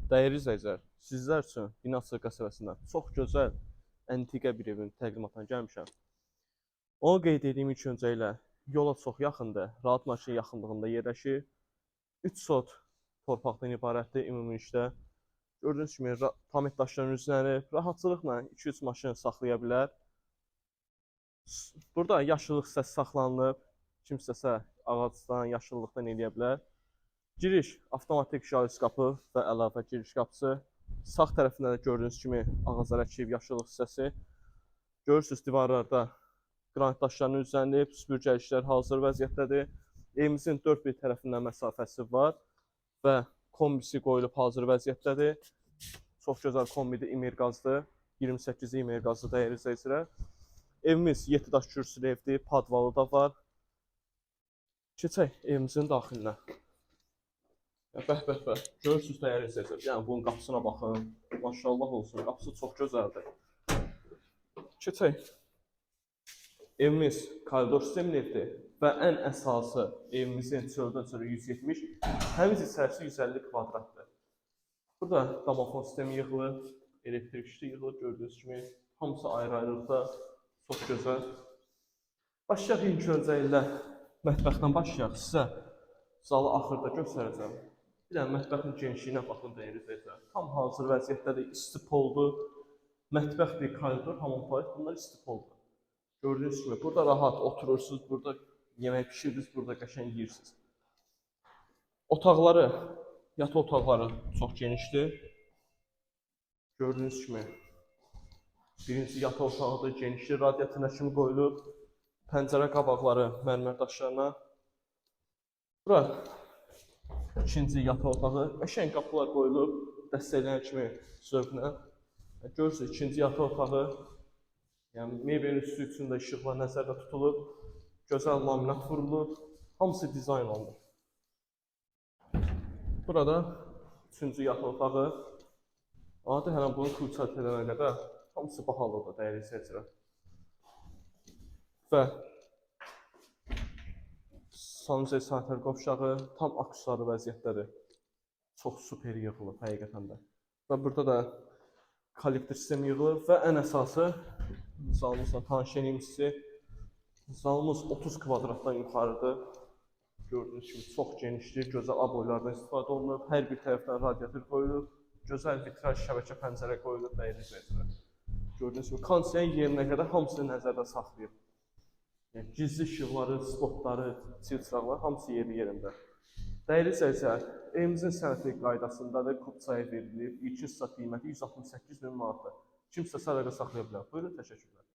Dəyərli izləyicilər, sizlər üçün Binasır qəsəbəsində çox gözəl, əntiqə bir evin təqdimatına gəlmişəm. Onu qeyd edeyim ilk öncə ilə yola çox yaxındır, rahat maşın yaxınlığında yerləşir. 3 sot torpaqdan ibarətdir ümumilikdə. Gördüyünüz kimi pamet daşlarının üzlənib, rahatçılıqla 2-3 maşın saxlaya bilər. Burada yaşıllıq hissəsi saxlanılıb. Kim istəsə ağacdan, yaşıllıqdan eləyə bilər. Giriş avtomatik jalüz qapı və əlavə giriş qapısı. Sağ tərəfində də gördüyünüz kimi ağaclar əkilib, yaşıllıq hissəsi. Görürsüz divarlarda qranit daşlarının üzlənilib, süpürgə işlər hazır vəziyyətdədir. Evimizin dörd bir tərəfindən məsafəsi var və kombisi qoyulub hazır vəziyyətdədir. Çox gözəl kombidir, İmir qazdır. 28 İmir qazı dəyərli izləyicilər. Evimiz 7 daş kürsülü evdir, padvalı da var. Keçək evimizin daxilinə. Ya, bəh, bəh, bəh. Görürsüz dəyərli izləyicilər. Yəni bunun qapısına baxın. Maşallah olsun. Qapısı çox gözəldir. Keçək. Evimiz koridor sistemli evdir və ən əsası evimizin çöldən çölə 170, təmiz içərisi 150 kvadratdır. Burada domofon sistemi yığılıb, elektrik işi yığılıb gördüyünüz kimi. Hamısı ayrı-ayrılıqda çox gözəl. Başlayaq ilk öncə ilə mətbəxdən başlayaq. Sizə zalı axırda göstərəcəm. Bir dənə mətbəxin genişliyinə baxın dəyərli izləyicilər. Tam hazır vəziyyətdədir, isti poldur. Mətbəxdir, koridor, hamam tualet, bunlar isti poldur. Gördüyünüz kimi burada rahat oturursunuz, burada yemək pişirirsiniz, burada qəşəng yeyirsiniz. Otaqları, yataq otaqları çox genişdir. Gördüyünüz kimi birinci yataq otağıdır, genişdir, radiatoruna kimi qoyulub. Pəncərə qabaqları mərmər daşlarına. Bura ikinci yataq otağı. Qəşəng qapılar qoyulub, dəstəkləyən kimi zövqlə. Görürsünüz, ikinci yataq otağı. Yəni mebelin üstü üçün də işıqlar nəzərdə tutulub. Gözəl laminat vurulub. Hamısı dizayn olunub. Burada üçüncü yataq otağı. Adi hələ bunu kurçat edənə qədər hamısı bahalıdır dəyərli izləyicilər. Və sanuzel sanitar qovşağı tam aksesuarlı vəziyyətdədir. Çox super yığılıb həqiqətən də. Və burada da kollektor sistemi yığılıb və ən əsası zalımızla tanış eləyim sizi. Zalımız 30 kvadratdan yuxarıdır. Gördüyünüz kimi çox genişdir, gözəl aboylardan istifadə olunub. Hər bir tərəfdən radiator qoyulub. Gözəl vitraj şəbəkə pəncərə qoyulub dəyərli izləyicilər. Gördüyünüz kimi kondisioner yerinə qədər hamısını nəzərdə saxlayıb. Yəni gizli işıqları, spotları, çil çıraqları hamısı yerli yerində. Dəyərli izləyicilər, evimizin sənədi qaydasındadır, kupçaya verilib. İlkin sat qiyməti 168 min manatdır. Kimsə əlaqə saxlaya bilər. Buyurun, təşəkkürlər.